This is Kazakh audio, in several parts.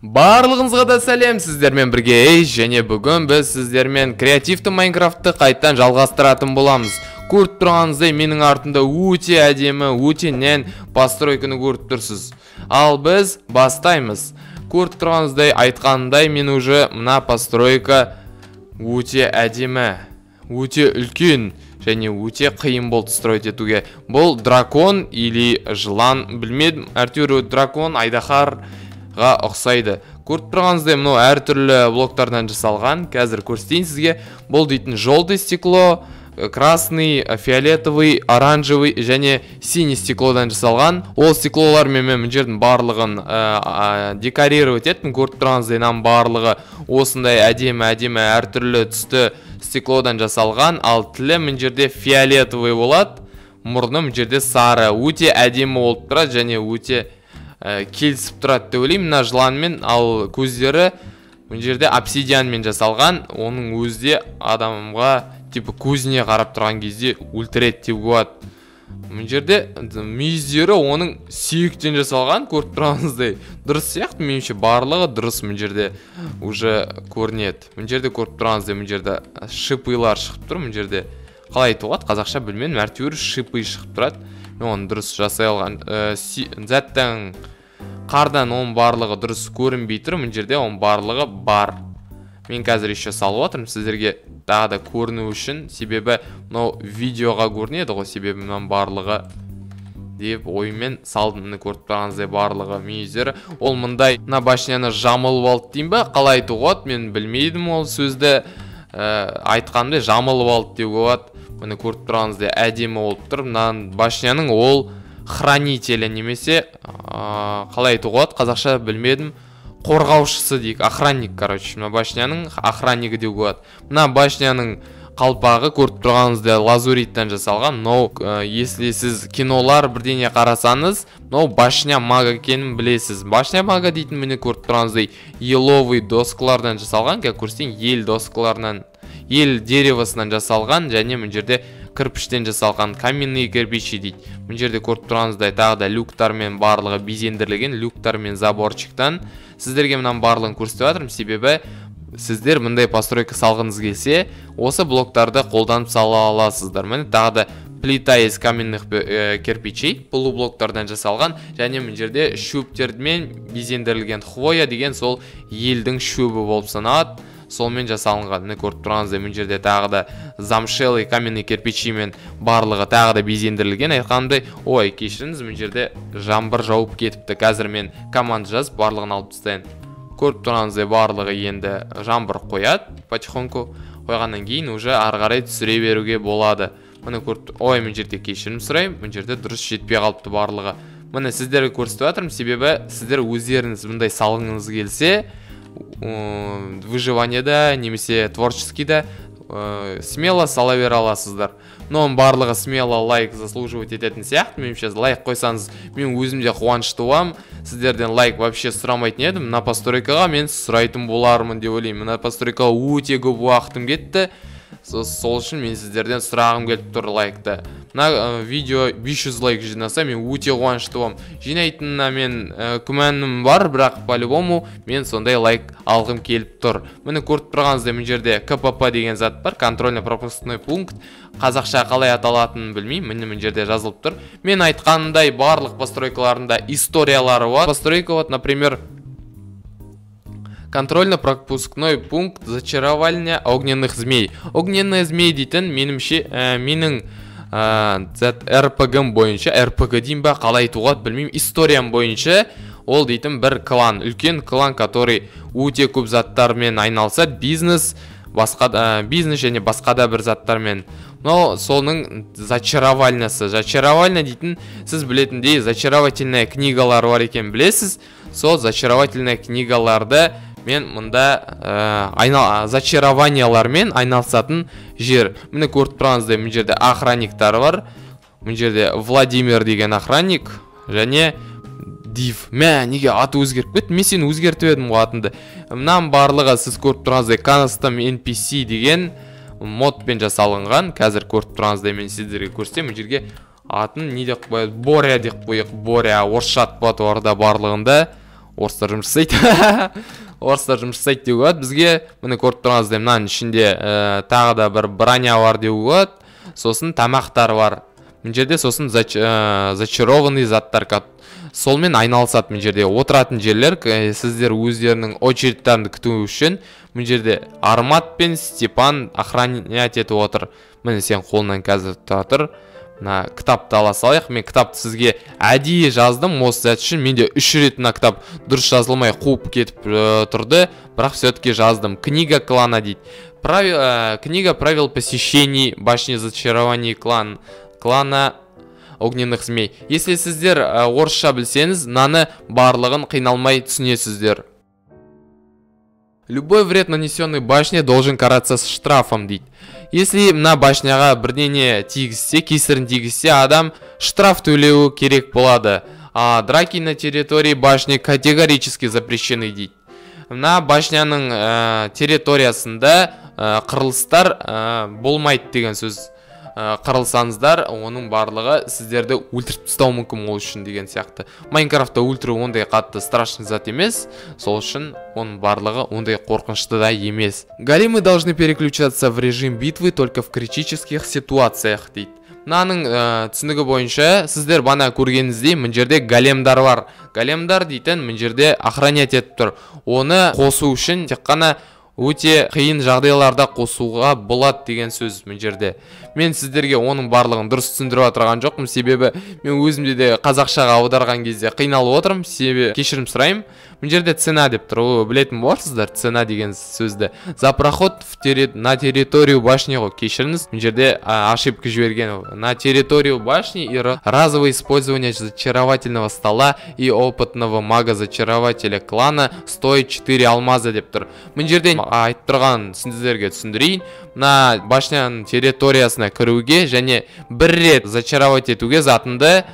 Барлығыңызға да сәлем, сіздермен бірге Эйс, және бүгін біз сіздермен креативті Майнкрафтты қайтадан жалғастыратын боламыз. Көріп тұрғаныңыздай, менің артымда өте әдемі, өте нән постройканы көріп тұрсыз. Ал біз бастаймыз. Көріп тұрғаныңыздай, айтқанымдай, мен уже мына постройка өте әдемі, өте үлкен және өте қиын болды строить етуге. Бұл дракон или жылан, білмедім, әйтеуір дракон, айдаһарға ұқсайды. Көріп тұрғаныңыздай, мынау әртүрлі блоктардан жасалған. Қазір көрсетейін сізге. Бұл дейтін желтый стекло, красный, фиолетовый, оранжевый және синий стеклодан жасалған. Ол стеклолармен мен мына жердің барлығын декорировать еттім. Көріп тұрғаныңыздай, мынаның барлығы осындай әдемі-әдемі әртүрлі түсті стеклодан жасалған. Ал тілі мына жерде фиолетовый болады, мұрны мына жерде сары. Өте әдемі болып тұрады және өте келісіп тұрады деп ойлаймын мына жыланмен. Ал көздері мына жерде обсидианмен жасалған. Оның өзі де адамға типа көзіне қарап тұрған кезде өлтіреді деп болады. Мына жерде мүйіздері оның сүйектен жасалған, көріп тұрғаныңыздай. Дұрыс сияқты, меніңше барлығы дұрыс мына жерде уже көрінеді. Мына жерде көріп тұрғаныңыздай, мына жерде шипылар шығып тұр. Мына жерде қалай айтуға болады қазақша білмедім, әйтеуір шипы шығып тұрады. Мен оны дұрыс жасай алған, заттан қардан оның барлығы дұрыс көрінбей тұр. Мына жерде оның барлығы бар. Мен қазір еще салып жатырмын сіздерге тағы да көріну үшін, себебі мынау видеоға көрінеді ғой, себебі мынаның барлығы деп оймен салдым. Міне көріп тұрғаныңыздай барлығы мүйіздері. Ол мындай мына башняны жамылып алды деймін ба, қалай айтуға болады, мен білмейдім ол сөзді. Айтқанымдай жамылып алды деуге болады. Міне көріп тұрғаныңыздай әдемі болып тұр. Мына башняның ол хранителі немесе, қалай айтуға болады қазақша білмедім, қорғаушысы дейік, охранник, короче. Мына башняның охраннигі деуге болады. Мына башняның қалпағы көріп тұрғаныңыздай лазуриттен жасалған. Мынау, если сіз кинолар бірдеңе қарасаңыз, мынау башня мага екенін білесіз. Башня мага дейтін міне көріп тұрғаныңыздай еловый доскалардан жасалған. Қазір көрсетейін, ел доскаларынан, ел деревосынан жасалған және мына жерде кірпіштен жасалған, каменные кирпичи дейді. Мына жерде көріп тұрғаныңыздай тағы да люктармен барлығы безендірілген, люктар мен заборчиктан. Сіздерге мынаның барлығын көрсетіп жатырмын, себебі сіздер мындай постройка салғыңыз келсе, осы блоктарды қолданып сала аласыздар. Міне тағы да плита из каменных кирпичей, полублоктардан жасалған және мына жерде шөптермен безендірілген. Хвоя деген сол елдің шөбі болып саналады, солмен жасалынған. Міне көріп тұрғаныңыздай мына жерде тағы да замшелый каменный кирпичимен барлығы тағы да безендірілген. Айтқанымдай, ой, кешіріңіз, мына жерде жаңбыр жауып кетіпті. Қазір мен команда жазып барлығын алып тастайын. Көріп тұрғаныңыздай барлығы енді жаңбыр қояды потихоньку. Қойғаннан кейін уже ары қарай түсіре беруге болады. Міне көріп, ой, мына жерде кешірім сұраймын, мына жерде дұрыс жетпей қалыпты барлығы. Міне сіздерге көрсетіп жатырмын, себебі сіздер өздеріңіз мындай салғыңыз келсе, выживаниеда немесе творческийда, смело сала бере аласыздар. Но оның барлығы смело лайк заслуживать ететін сияқты. Меніңше лайк қойсаңыз, мен өзім де қуанышты боламын. Сіздерден лайк вообще сұрамайтын едім. Мына постройкаға мен сұрайтын болармын деп ойлаймын. Мына постройкаға өте көп уақытым кетті. Сол үшін мен сіздерден сұрағым келіп тұр лайкты. Мына видео 500 лайк жинаса, мен өте қуанышты боламын. Жинайтынына мен күмәнім бар, бірақ по-любому мен сондай лайк алғым келіп тұр. Міне көріп тұрғаныңыздай мына жерде КПП деген зат бар, контрольно-пропускной пункт. Қазақша қалай аталатынын білмеймін, міне мына жерде жазылып тұр. Мен айтқанымдай барлық постройкаларында историялары бар. Постройка вот, например, контрольно-пропускной пункт зачарования огненных змей. Огненные змеи дейтін меніңше, менің, зат РПГ-м бойынша, РПГ деймін ба, қалай айтуға болады білмеймін, историям бойынша ол дейтін бір клан, үлкен клан, который өте көп заттармен айналысады, бизнес, басқа да, бизнес және басқа да бір заттармен. Но соның зачаровальнясы. Зачаровальня дейтін, сіз білетіндей, зачаровательная книгалар бар екен білесіз. Сол зачаровательная книгаларды мен мында, зачарованиялармен айналысатын жер. Міне көріп тұрғаныңыздай мына жерде охранниктар бар. Мына жерде Владимир деген охранник және Див. Мә, неге аты өзгеріп кетті? Мен сені өзгертіп едім ғой атыңды. Мынаның барлығы сіз көріп тұрғаныңыздай Custom NPC деген модпен жасалынған. Қазір көріп тұрғаныңыздай мен сіздерге көрсетемін. Мына жерге атын не деп қояды? Боря деп қояйық. Боря орысша ат болады орда барлығында. Орыстар жұмыс жасайды. Орыстар жұмыс жасайды деуге болады бізге. Міне, көріп тұрғаныңыздай, мынаның ішінде тағы да бір броня бар деуге болады. Сосын тамақтар бар мына жерде, сосын зачарованный заттар, солмен айналысады. Мына жерде отыратын жерлер, сіздер өздерінің очередьтарыңды күту үшін. Мына жерде Армат пен Степан охранять етіп отыр. Міне, сен қолынан қазір тұра тұр. Мына кітапты ала салайық. Мен кітапты сізге әдейі жаздым осы сәт үшін. Менде үш рет мына кітап дұрыс жазылмай қуып кетіп тұрды, бірақ все таки жаздым. «Книга клана» дейді. Книга правил посещений башни зачарований клана огненных змей. Если сіздер орысша білсеңіз, мынаны барлығын қиналмай түсінесіздер. «Любой вред, нанесенный башне, должен караться с штрафом», – дейді. Если мына башняға бірдеңе тигізсе, кесірін тигізсе, адам штраф төлеуі керек болады. А драки на территории башни категорически запрещены, дейді. Мына башняның территориясында қырылыстар болмайды деген сөз. Қырылсаңыздар, оның барлығы сіздерді өлтіріп тастауы мүмкін ол үшін деген сияқты. Майнкрафтта өлтіру ондай қатты страшный зат емес, сол үшін оның барлығы ондай қорқынышты да емес. «Големы должны переключаться в режим битвы только в критических ситуациях», – дейді. Мынаның түсінігі бойынша, сіздер бана көргеніңіздей, мына жерде големдар бар. Големдар дейтін мына жерде охранять етіп тұр. Оны қосу үшін тек қана өте қиын жағдайларда қосуға болады деген сөз. Мына жерде мен сіздерге оның барлығын дұрыс түсіндіріп отырған жоқпын, себебі мен өзімде де қазақшаға аударған кезде қиналып отырмын, себебі кешірім сұраймын. Мына жерде «цена» деп тұр. Ол білетін боларсыздар «цена» деген сөзді. За проход на территорию башни ғой, кешіріңіз, мына жерде ошибка жіберген. На территорию башни и разовое использование зачаровательного стола и опытного мага зачарователя клана стоит 4 алмаза деп тұр. Мына жерде айтып тұрған сіздерге түсіндірейін: мына башняның территориясына кіруге және бір рет зачаровать етуге затынды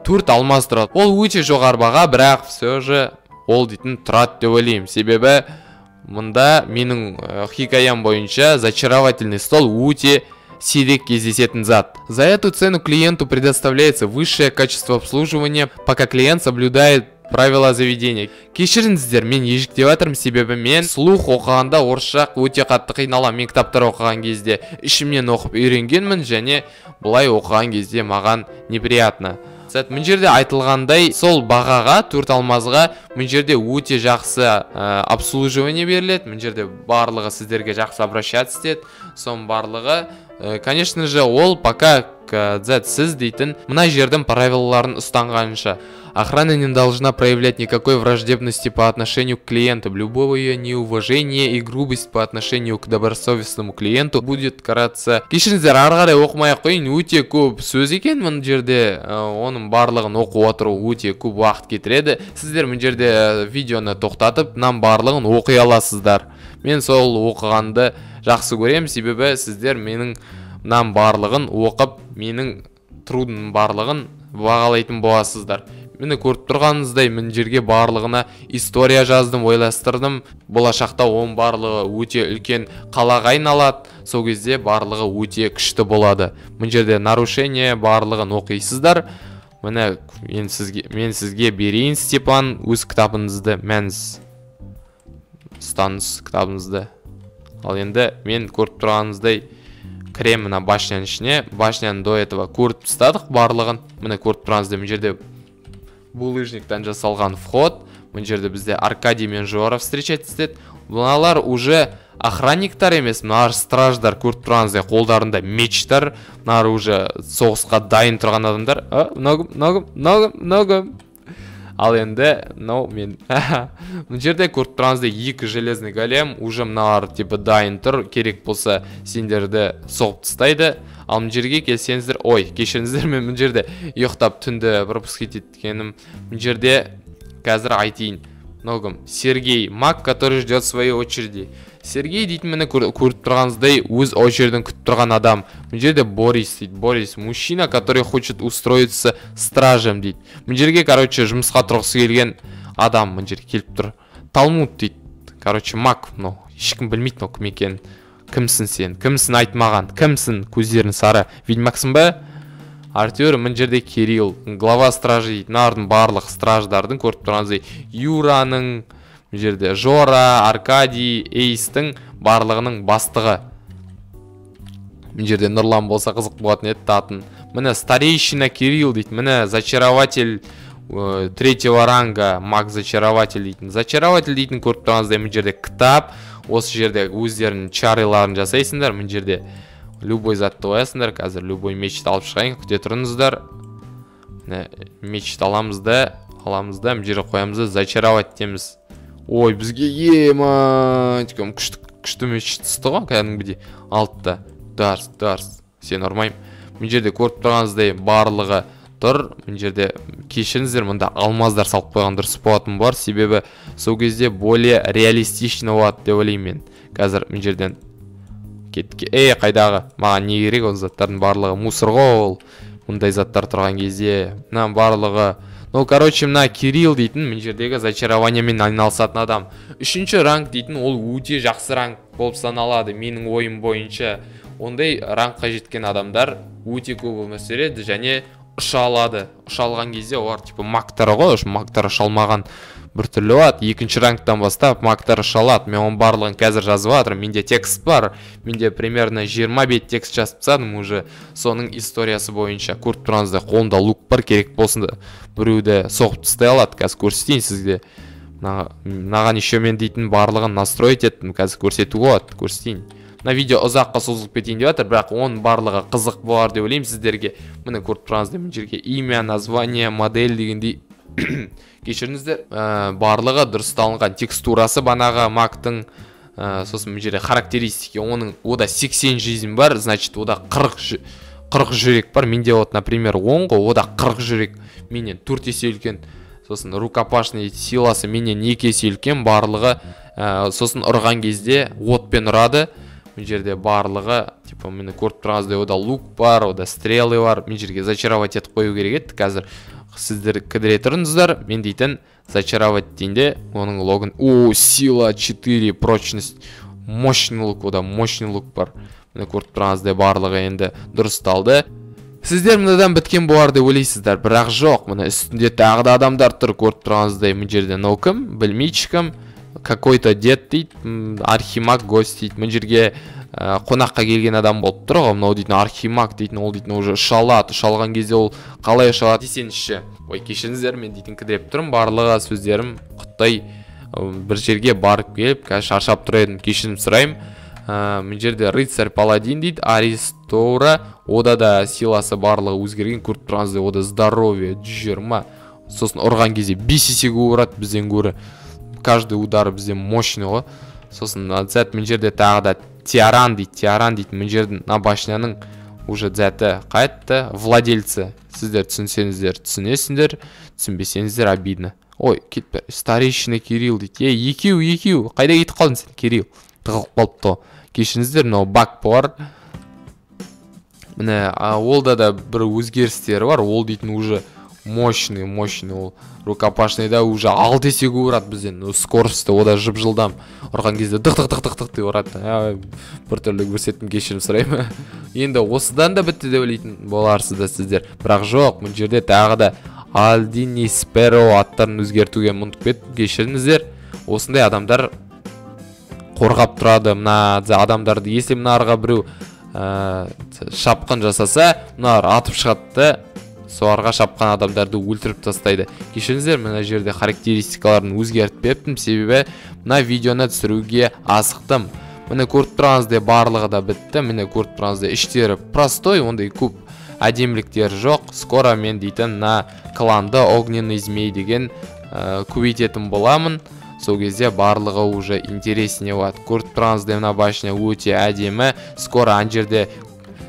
төрт алмаз тұрады. Ол өте жоғары баға, бірақ все же ол дейтін тұрады деп ойлаймын, себебі мұнда менің хикаям бойынша зачаровательный стол өте сирек кездесетін зат. За эту цену клиенту предоставляется высшее качество обслуживания, пока клиент соблюдает правила заведения. Кешіріңіздер, мен ежіктеп жатырмын, себебі мен слух оқығанда орысша өте қатты қиналамын. Мен кітаптар оқыған кезде ішімнен оқып үйренгенмін және былай оқыған кезде маған неприятно. Сәт, мына жерде айтылғандай, сол бағаға, төрт алмазға, мына жерде өте жақсы обслуживание беріледі. Мына жерде барлығы сіздерге жақсы обращаться етеді. Соның барлығы, конечно же, ол пока сіз дейтін мына жердің правилаларын ұстанғанша. Охрана не должна проявлять никакой враждебности по отношению к клиентам. Любое неуважение и грубость по отношению к добросовестному клиенту будет караться. Кешіріңіздер, ары қарай оқымай ақ қояйын, өте көп сөз екен мына жерде. Оның барлығын оқып отыру өте көп уақыт кетіреді. Сіздер мына жерде видеоны тоқтатып, мынаның барлығын оқи аласыздар. Мен сол оқығанды жақсы көремін, себебі сіздер менің мынаның барлығын оқып, менің трудымның барлығын бағалайтын боласыздар. Міне, көріп тұрғаныңыздай, мына жерге барлығына история жаздым, ойластырдым. Болашақта оның барлығы өте үлкен қалаға айналады, сол кезде барлығы өте күшті болады. Мына жерде нарушение барлығын оқисыздар. Міне, мен сізге берейін, Степан, өз кітабыңызды. Мәңіз, ұстаңыз кітабыңызды. Ал енді мен, көріп тұрғаныңыздай, кіремін мына башняның ішіне. Башняны до этого көріп тастадық барлығын. Міне, көріп тұрғаныңыздай, мына жерде булыжниктан жасалған вход. Мына жерде бізде Аркадий мен Жора встречать етеді. Мыналар уже охранниктар емес, мыналар страждар. Көріп тұрғаныңыздай, қолдарында мечтар. Мыналар уже соғысқа дайын тұрған адамдар. А, ногам, ногам, ногам, ногам. Ал енді мынау мен, мына жерде көріп тұрғаныңыздай, екі железный голем уже. Мыналар типа дайын тұр, керек болса, сендерді соғып тастайды. Ал мына жерге келсеңіздер, ой, кешіріңіздер, мен мына жерде ұйықтап, түнді пропускать еткенім. Мына жерде қазір айтайын. Мынау кім? Сергей, маг, который ждет своей очереди. Сергей дейтін, міне, көріп тұрғаныңыздай, өз очередін күтіп тұрған адам. Мына жерде Борис дейді. Борис, мужчина, который хочет устроиться стражем, дейді. Мына жерге, короче, жұмысқа тұрғысы келген адам мына жерге келіп тұр. Талмуд дейді, короче, маг. Мынау ешкім білмейді, мынау кім екенін. Кімсің сен, кімсің, айт маған, кімсің? Көздерің сары, ведьмаксың ба? Артур, мына жерде Кирилл, глава стражи дейді. Мыналардың барлық страждардың, көріп тұрғаныңыздай, Юраның, мына жерде Жора, Аркадий, Эйстің барлығының бастығы. Мына жерде Нұрлан болса, қызық болатын еді атын. Міне, старейшина Кирилл дейді. Міне, зачарователь третьего ранга, маг зачарователь дейтін. Зачарователь дейтін, көріп тұрғаныңыздай, мына жерде кітап. Осы жерде өздерінің чарыларын жасайсыңдар. Мына жерде любой затты қоясыңдар. Қазір любой мечті алып шығайын, күте тұрыңыздар. Міне, мечті аламыз да, мына жерге қоямыз да, зачаровать етеміз. Ой, бізге ема күшті күшті меч түсті ғой кәдімгідей. Алды да, дарс дарс, сені ұрмаймын. Мына жерде, көріп тұрғаныңыздай, барлығы тұр. Мына жерде, кешіріңіздер, мында алмаздар салып қойған дұрыс болатын болар, себебі сол кезде более реалистично болады деп ойлаймын мен. Қазір мына жерден кеттік. Ей, қайдағы, маған не керек ол заттардың барлығы? Мусор ғой ол, мұндай заттар тұрған кезде мынаның барлығы. Ну, короче, мына Кирилл дейтін мына жердегі зачарованиямен айналысатын адам. Үшінші ранг дейтін, ол өте жақсы ранг болып саналады менің ойым бойынша. Ондай рангқа жеткен адамдар өте көп өмір сүреді және ұша алады. Ұша алған кезде олар типа магтар ғой. Магтар ұша алмаған біртүрлі болады. Екінші рангтан бастап магтар ұша алады. Мен оның барлығын қазір жазып жатырмын. Менде текст бар, менде примерно 20 бет текст жазып тастадым уже соның историясы бойынша. Көріп тұрғаныңыздай, қолымда лук бар, керек болсын да біреуді соғып тастай алады. Қазір көрсетейін сізге. Мынаған еще мен дейтін барлығын настроить еттім. Қазір көрсетуге болады, көрсетейін. Мына видео ұзаққа созылып кетейін деп жатыр, бірақ оның барлығы қызық болар деп ойлаймын сіздерге. Міне, көріп тұрғаныңыздай, мына жерге имя, название, модель дегендей, кешіріңіздер, барлығы дұрысталынған, текстурасы банағы мактың. Сосын мына жерде характеристики оның. Ода 80 жизнь бар, значит, ода 40 жүрек бар. Менде вот, например, 10 ғой, ода 40 жүрек, менен 4 есе үлкен. Сосын рукопашный силасы менен 2 есе үлкен барлығы. Сосын ұрған кезде отпен ұрады. Мына жерде барлығы типа, міне, көріп тұрғаныңыздай, ода лук бар, ода стрелы бар. Мына жерге зачаровать етіп қою керек еді. Қазір сіздер кідіре тұрыңыздар, мен дейтін зачаровать дейін де, оның логын. О, сила 4, прочность, мощный лук, ода мощный лук бар. Міне, көріп тұрғаныңыздай, барлығы енді дұрысталды. Сіздер мынадан біткен болар деп ойлайсыздар, бірақ жоқ. Міне, үстінде тағы да адамдар тұр, көріп тұрғаныңыздай. Мына жерде мынау кім, білмейді ешкім, какой-то дед дейді, архимаг гость дейді. Мына жерге қонаққа келген адам болып тұр ғой мынау дейтін. Архимаг дейтін, ол дейтін уже ұша алады. Ұша алған кезде ол қалай ұша алады десеңізші. Ой, кешіріңіздер, мен дейтін кідіріп тұрмын. Барлығы сөздерім құттай, бір жерге барып келіп, қазір шаршап тұр едім, кешірім сұраймын. Мына жерде рыцарь паладин дейді, Аристоура. Ода да силасы барлығы өзгерген, көріп тұрғаныңыздай. Ода здоровье 120. Сосын ұрған кезде 5 есе көп ұрады бізден гөрі, каждый удары бізден мощный ғой. Сосын зәт мына жерде тағы да Тиаран дейді. Тиаран дейтін мына жердің, мына башняның уже зәті қайтты, владельцы. Сіздер түсінсеңіздер, түсінесіңдер, түсінбесеңіздер, обидно. Ой, кетпе. Старейшина Кирилл дейді. Ей, екеу, екеу, қайда кетіп қалдың сен, Кирилл? Тығылып қалыпты ғой. Кешіріңіздер, мынау баг бар. Міне, олда да бір өзгерістері бар. Ол дейтін уже мощный, мощный. Ол рукопашныйда уже 6 есе көп ұрады бізден. Скорості ода жып жылдам, ұрған кезде дық дық дық дық дық деп ұрады. Біртүрлі көрсеттім, кешірім сұраймын. Енді осыдан да бітті деп ойлайтын боларсыздар сіздер, бірақ жоқ. Мына жерде тағы да Альдини, Сперо, аттарын өзгертуге ұмытып кеттім, кешіріңіздер. Осындай адамдар қорғап тұрады мына адамдарды. Если мынарға біреу шапқын жасаса, мыналар атып шығады да, соларға шапқан адамдарды өлтіріп тастайды. Кешіріңіздер, мына жерде характеристикаларын өзгертпеппін, себебі мына видеоны түсіруге асықтым. Міне, көріп тұрғаныңыздай, барлығы да бітті. Міне, көріп тұрғаныңыздай, іштері простой, ондай көп әдеміліктері жоқ. Скоро мен дейтін мына кланды, огненный змей деген, көбейтетін боламын. Сол кезде барлығы уже интереснее болады. Көріп тұрғаныңыздай, мына башня өте әдемі. Скоро ана жерде,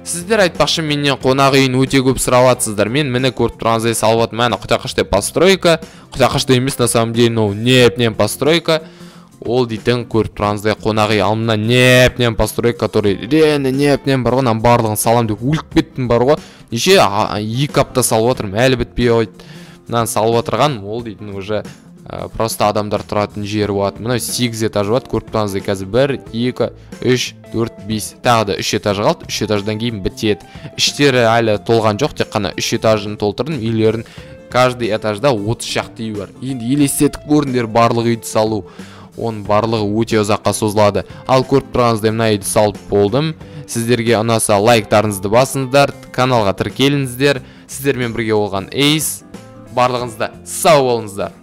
сіздер, айтпақшы, менен қонақ үйін өте көп сұрап жатсыздар. Мен, міне, көріп тұрғаныңыздай, салып жатырмын. Әне, құтақаштай постройка, құтақаштай емес, на самом деле мынау неп постройка. Ол дейтін, көріп тұрғаныңыздай, қонақ үй. Ал мына неп постройка, который реально неп бар ғой. Мынаның барлығын саламын деп өліп кеттім бар ғой. Неше, 2 апта салып жатырмын, әлі бітпей қойды. Мынаны салып отырған ол дейтін уже Просто адамдар тұратын жері болады. Мынау 8 этаж болады, көріп тұрғаныңыздай қазір 1, 2, 3, 4, 5. Тағы да 3 этаж қалды, 3 этаждан кейін бітеді. Іштері әлі толған жоқ, тек қана 3 этажын толтырдым. Үйлерін каждый этажда 30 шақты үй бар. Енді елестетіп көріңдер барлық үйді салу. Оның барлығы өте ұзаққа созылады. Ал көріп тұрғаныңыздай мына үйді салып болдым. Сіздерге ұнаса лайктарыңызды басыңыздар, каналға тіркеліңіздер. Сіздермен бірге болған Эйс. Барлығыңыз да сау болыңыздар.